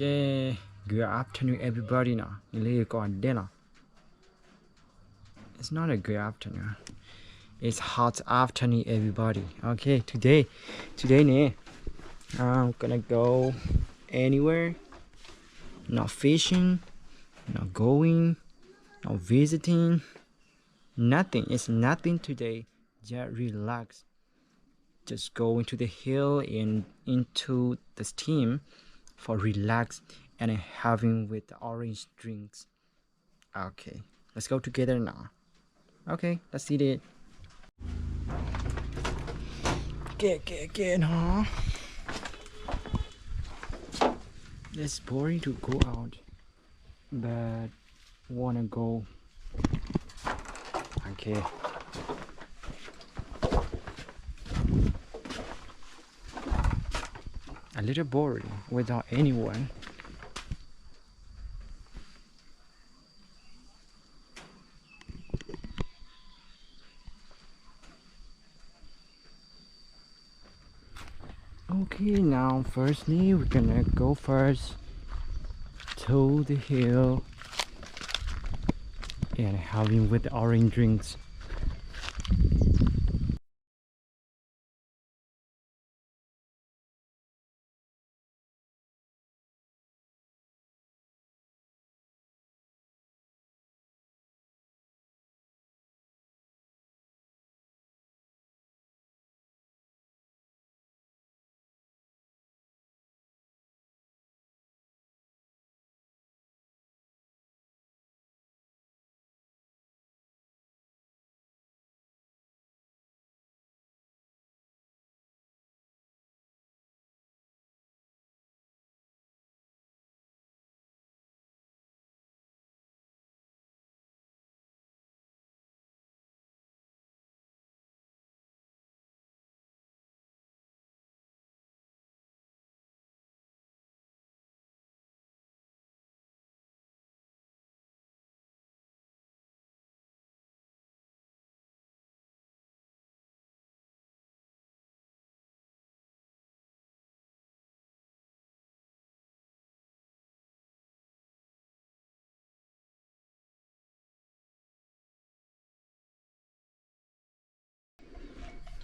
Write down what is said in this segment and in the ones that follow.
Okay, good afternoon, everybody နီၤ. နလၢကိးဒဲးလီၤ. It's not a good afternoon. It's hot afternoon, everybody. Okay, today, today န့ၣ်, I'm gonna go anywhere. Not fishing, not going, not visiting. Nothing. It's nothing today. Just relax. Just go into the hill and into the steam for relax and having with the orange drinks. Okay, let's go together now. Okay, let's see it. Okay, okay, okay, no. It's boring to go out, but wanna go. Okay. A little boring without anyone. Okay, now firstly, we're gonna go first to the hill and having with orange drinks.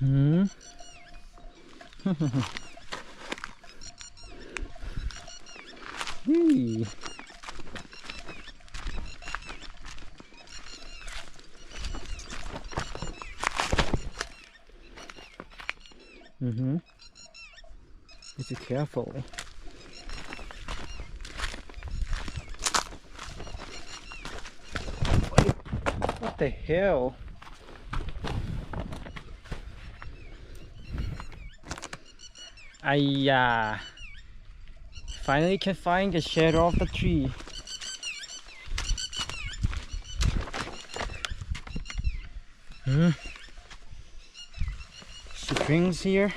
Hmm. Hey. Mm-hmm. It's careful. What the hell? Aya. Finally can find the shadow of the tree. Hmm. Springs here.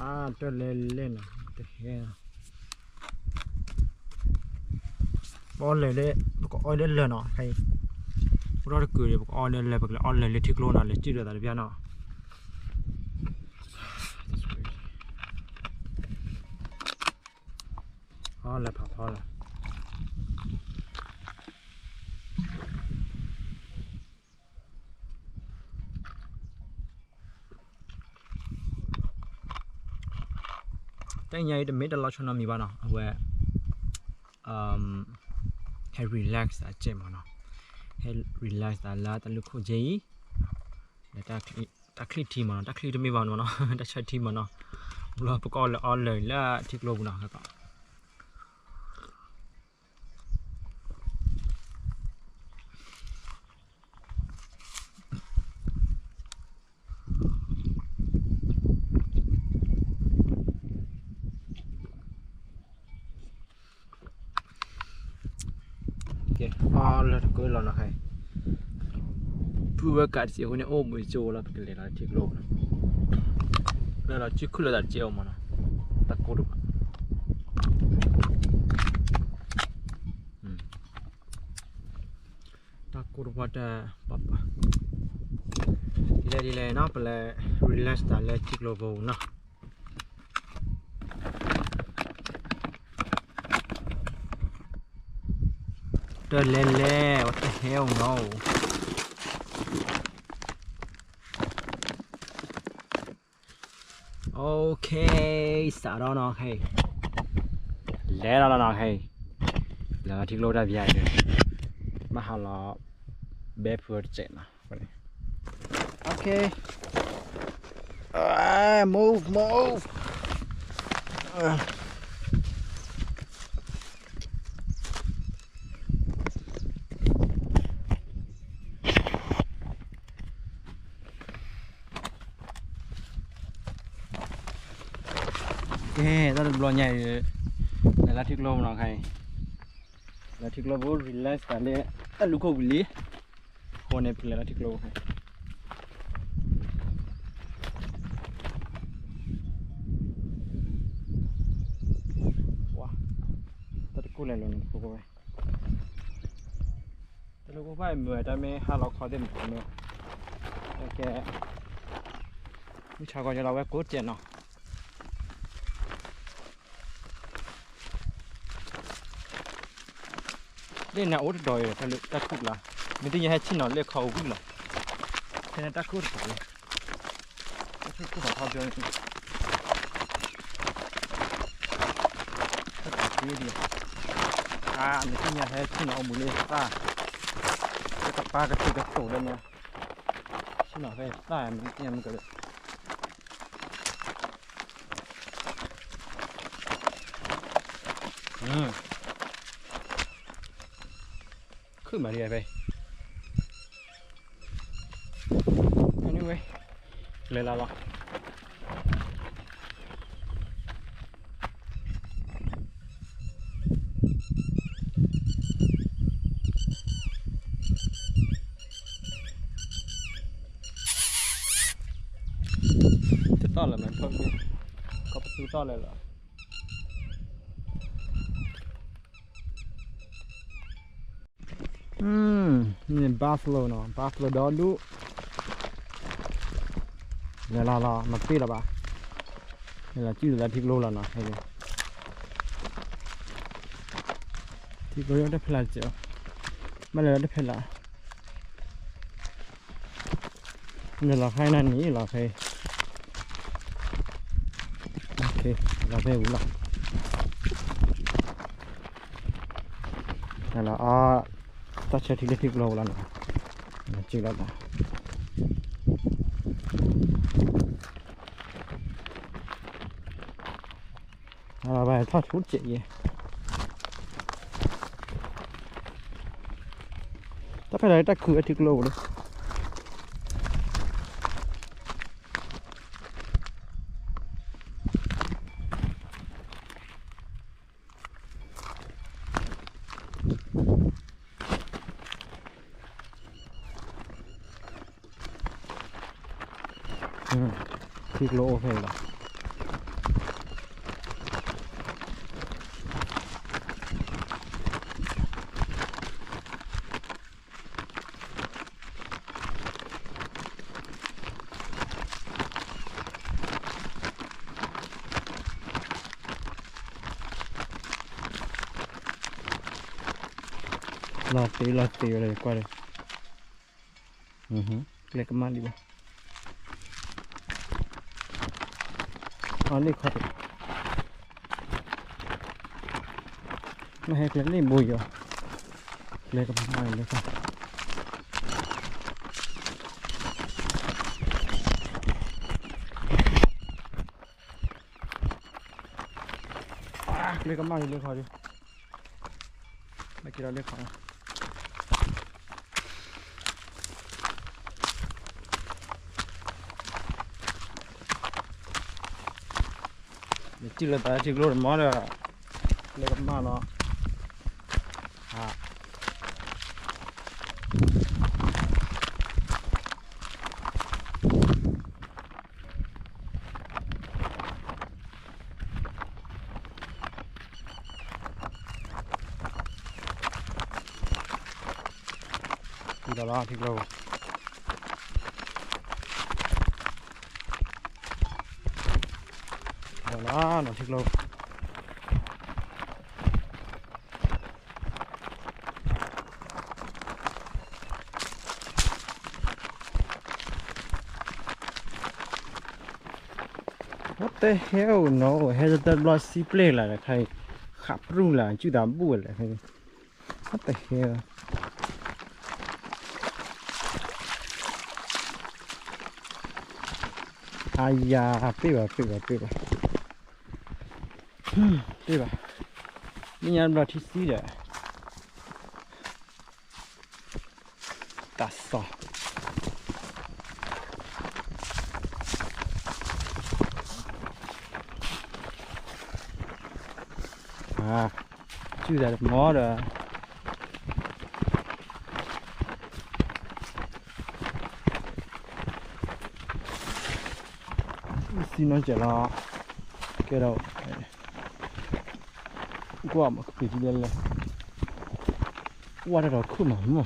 Ah, တၢ်လဲၤလဲၣ်နီၤ, တဟဲနီၤ. ပအီၣ်လၢာ်လၢ, ပကအီၣ်လၢလၢာ်နီၤ, ခဲအံၤ. ပထီၣ်တကုာ်ဒီး ပကအီၣ်လၢလၢာ်, ပကလဲၤအီၣ်လၢာ်လၢထံကျိနီၤ, လဲၤစံၣ်ဒီးသးတပျၢ်နီၤ. အီၣ်လၢာ်ဖးဖီလၢာ်. တၢ်ညါအံၤတမ့ၢ်တၢ်လီၤဆီနီတမံၤဘၣ်နီၤ, အဝဲ ဟဲ relax သးစဲးမးနီၤ, ဟဲ relax သးလၢတၢ်လုၢ်ခိၣ်ကဲအံၤ, လၢတၢ်ချံထံမးနီၤ, တၢ်ချံတမ့ၢ်ဘၣ်နီၤ, တၢ်ဆၢထံမးနီၤ, ဘျီပကအီၣ်လၢာ်အီလၢာ်လၢထံကျိပူၤနီၤ, တၢ်ညါအံၤတမ့ၢ်တၢ်လီၤဆီနီတမံၤဘၣ်နီၤ, အဝဲ ဟဲ relax သးစဲးမးနီၤ, ဟဲ relax သးလၢတၢ်လုၢ်ခိၣ်ကဲအံၤ, လၢတၢ်ချံ, တၢ်ချံထံမးနီၤ, တၢ်ဆၢထံမးနီၤ, ဘျီပကအီၣ်လၢအီလၢာ်လၢထံကျိပူၤနီၤ, ခဲကီး. အီ လၢတကိးလီၤနီၤခဲအံၤ, ပုၢ်ဝဲကးတစဲးအဃိန့ၣ် အိၣ်ဘှံးကၠိလီၤ ပကလဲၤလီၤထံကျိနီၤ, လၢလီၤစုခုၣ်လၢတၢ်တစဲးအီၤမးနီၤ, တၢ်ကိၢ်တပၤ တၢ်ကိၢ်တပၤတၢ်ပာ်ပာ်, ဒ်လဲၣ်ဒ်လဲၣ်နီၤ ပလဲၤ relax တၢ်လၢထံကျိပူၤနီၤ. တၢ်လဲၤလဲၤ what the hell no. Okay, စးထီၣ်နီၤခဲအံၤ, လဲၤလီၤလီၤနီၤခဲအံၤ, လဲၤလီၤထံကျိတၢ်ပယါအံၤဒီး, ဘၣ်ဟးလီၤ ဘဲဖုတစဲးနီၤ. Okay. Ah, move, move. ကဲ တၢ်တဘျီညါအံၤ လဲၤလၢထံကျိနီၤခဲအံၤ, လဲၤထံကျိဖိ relax တၢ်လၢ တၢ်လူၤခိၣ်ဝံၤလံ, အဃိန့ၣ် ပကလဲၤလၢထံကျိဖိခဲအံၤ. ဝါ တၢ်တကိၢ်လဲၤလီၤန့ၣ် တကိၢ်ဝဲ တၢ်လူၤခိၣ်ဖၣ်အံၤမုာ်ဝဲ တၢ်မ့ၢ်ဟါလီၤခီသ့ၣ်မုာ်မုာ်, ကဲ မုၢ်ဆါခီယလီၤဝဲကိးတံၢ်နီၤ. လၢန့ၣ်အိၣ်တတီၤအံၤ တၢ်ခုၣ်ကျါ, မ့ၢ်သ့ၣ်ညါဟဲဆ့ၣ်နီၤလၢခီဝံၤလီၤ, ဖဲန့ၣ်တၢ်ခုၣ်တတီၤလံ, တၢ်ခုၣ်တတီၤထီၣ်ပၠီန့ၣ်, တၢ်တက့ဒံး, အါ မ့ၢ်သ့ၣ်ညါဟဲဆ့ၣ်နီၤအိၣ်ဘှံးလၢသၣ်, တကပၤကတုၤကတိၤလၢန့ၣ်, ဆ့ၣ်နီၤဖဲသၣ်မ့ၢ်သ့ၣ်ညါမ့ၢ်က ခုၣ်မးဒံးဖဲ, anyway လဲၤလီၤလီၤ. တတီၢ်လၢၤမ့ၢ် ခီပသူတီၢ်လၢၤလီၤ. န့ၣ် buffalo နီၤ, buffalo ဒီဒူၣ်, လဲၤလီၤလီၤ မပ့ၢ်လီၤဘၣ်, လဲၤလီၤစုၣ်လီၤလၢထံကျိလီၤနီၤ, ထံကျိတဖျၢၣ်စဲး, ဘၣ်လဲၤလီၤတဖျၢၣ်လီၤ. နလီၤခါနၤန့ၣ်လီၤဖဲ, လီၤဖဲဝံၤလီၤ, လီၤအီ, တၢ်ဆၢထံလၢထံကျိဝဲလီၤနီၤ, နစုၣ်လီၤတၢ်, ဘၣ်ထီၣ်ဆူၣ်စဲးယဲ, တၢ်ဖဲလီၤတၢ်ခုၣ်အထံကျိပူၤလံ. ထံကျိအိၣ်ဖဲအံၤလီၤ. လီၤတ့ၢ်လီၤတ့ၢ်ဝဲလၢကွၢ်ဒီး, ကျဲကမၣ်လံဘၣ်, အီၤလ့ၣ်ခီတ့ၢ်, မ့ၢ်ဟဲကျဲလ့ၣ်ဘိယီၤ, ကျဲကမၣ်လံလၢခီ ကျဲကမၣ်လံလၢခီဒီး, ဘၣ်က့ၤဒီးလၢခီ, နစုၣ်လၢသးထံကျိတမီၤဒီး, ကျဲကမၣ်လီၤ, အါ, လီၤထံကျိ, လီၤလီၤထံကျိ. ဝဲတဟဲအိၣ်နီၤ ဟဲတဘျီစံပျဲၢ်လၢ်တခါအံၤ, ဃးပြူၢ်လၢ် စုၣ်သးဘူၣ်ဝဲလဲၣ်, ဝဲတဟဲလီၤ. အယၤ ပ့ၢ်ဘၣ် ပ့ၢ်ဘၣ် ပ့ၢ်ဘၣ်, ပ့ၢ်ဘၣ်, လၢညါတဘျီထံဆံဒီး တၢ်စီၤ စုၣ်သးတမီၤဒီး စံနီၢ်ကဲးလီၤ, ကဲဒီး ကွၢ်မး ကပ့ၤထံလဲၣ်လဲၣ်, ဝါတၢ်ဒီးခိၣ်မးမး, မ့ၢ်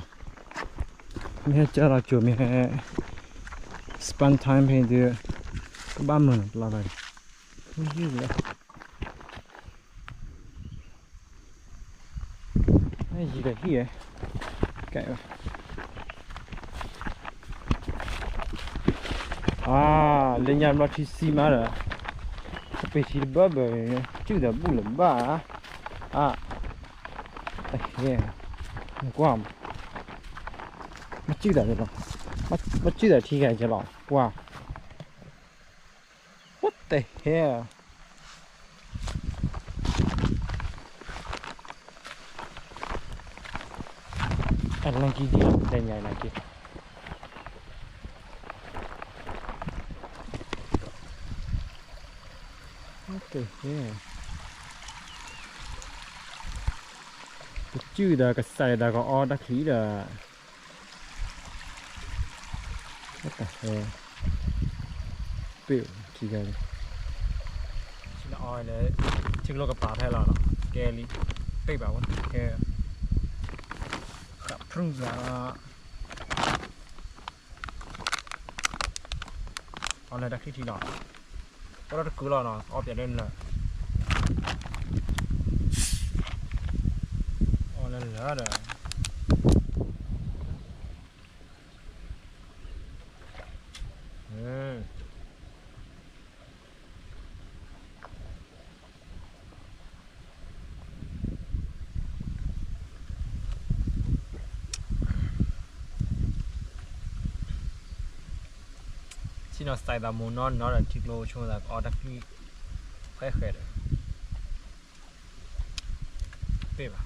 ဟဲကၢလီၤကၠိမ့ၢ်ဟဲ spend time ဖဲန့ၣ်ဒီး ကဘၣ်မုာ်နီၤ ပျီဘၣ်န့ၣ်, ယံာ်ဒီးဟံၣ်, အါ လၢညါဘျီထံဆံမးဒီး ကပ့ၤထံတဘၢဘၢ စုၣ်သးဘူၣ်လၢၤဘၣ်, အါ တဟဲ, ကွၢ်မး, မ့ၢ်စုၣ်သးလီၤ, မ့ၢ်စုၣ်သးထံဂၤကလီၤ ကွၢ် What the hell? အလၢကံဒ်လီၤ တညါအလၢကံ, What the hell? ပစုၣ်ဒီးကစၢ်ဒီးကအီတၢ်ချံဒီး What the hell? ပ့ၢ်ထံဂၤလံ, ထံလၢအီလၢ ထံကျိကပၤဖဲလီၤနီၤ ကဲလံ, ပ့ၢ်ဘၣ် what the hell? ဃးဖရူၣ်လီၤ, အီလၢတၢ်ချံထံလီၤ, ပီၢ်ဒီးတကုလီၤနီၤ အီပၠးလၢလၢာ်, အီလၢလၢာ်ဒီး ထံနီၤစဲးသးမိၢ်နီၢ်နီၢ်ဒီး ထံကျိဆိသးကအီတၢ်ချံ ဃဲဃဲဒီး ပ့ၢ်ဘၣ်,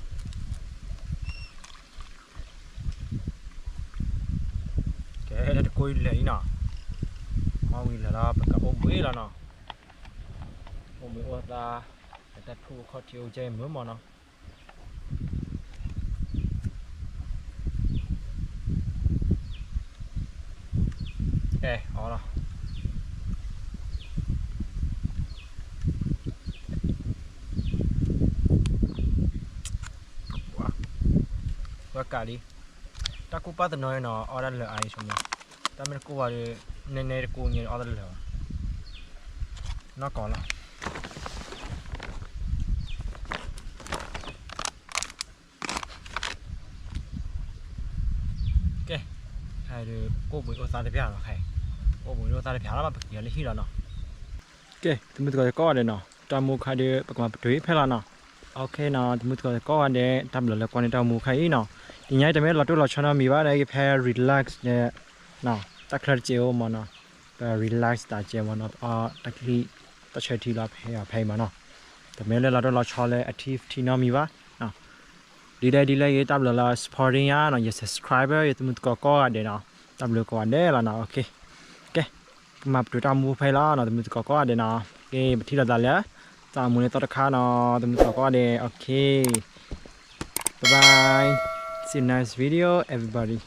ကဲ တကိးလၢာ်လံနီၤ, အီဝံၤလၢာ်လီၤ ပကအိၣ်ဘှံးလီၤနီၤ, အိၣ်ဘှံးအိၣ်သါ, တၢ်ထူၣ်အခီၣ်ထံးအိၣ်ကဲမုာ်မးနီၤ. အဲ အီလီၤ, ဝဲကးလံ, တၢ်ကူၣ်ပၢ်တနီၤနီၤ အီတၢ်လၢာ်အါအံၤဆိမိၣ်, တၢ်မ့ၢ်တကူၣ်ဝဲဒီး နဲနဲတကူၣ်ညါအီတၢ်လၢာ်ဘၣ်, နီၢ်ကီၢ်လီၤ. ကဲ, ဟဲဒီး ကအိၣ်ဘှံးအိၣ်သါတပျၢ်လီၤခဲ, ကအိၣ်ဘှံးအိၣ်သါတပျၢ်လီၤ ဘၣ်ပက့ၤလၢဟံၣ်လီၤနီၤ. ကဲ, တမုၢ်သကိးကိးဂၤဒဲးနီၤ, တၢ်မူခါဒီး ပကမၤပတုာ်ဖဲလီၤနီၤ. အီခဲနီၤ, တမုၢ်သကိးကိးဂၤဒဲး တၢ်ဘျုးလၢကွၢ်န့ၢ်တၢ်မူခါအံၤနီၤ. တနံၤအံၤတမ့ၢ်လီၤတိၢ်လီၤဆီနီတမံၤဘၣ်, ဒီးကဖဲ relax ဒီး တၢ်ချၢတစဲးအိၣ်မးနီၤ, ပ relax တၢ်ကဲမးနီၤ, ပအီတၢ်ချံ တၢ်ဆၢထံလီၤဖဲအီၤဖဲအံၤမးနီၤ. တမ့ၢ်လၢလီၤတိၢ်လီၤဆီလၢ activity နီတမံၤဘၣ်. ဒ်လဲၣ်ဒ်လဲၣ်ဂ့ၤ တၢ်ဘျုးလၢ supporting ယၤနီၤ, ယ subscriber ယတမုၢ်သကိးကိးဂၤဒဲးနီၤ, တၢ်ဘျုးကိးဂၤဒဲးလီၤနီၤ. ကဲ, ကမၤပတုာ်တၢ်မူဖဲလီၤနီၤ, တမုၢ်သကိးကိးဂၤဒဲးနီၤ. ကဲ, ပထံၣ်လိာ်သးလၢ တၢ်မူန့ၣ်သီတခါနီၤ, တမုၢ်သကိးကိးဂၤဒဲး. Okay, bye bye, see you next video, everybody.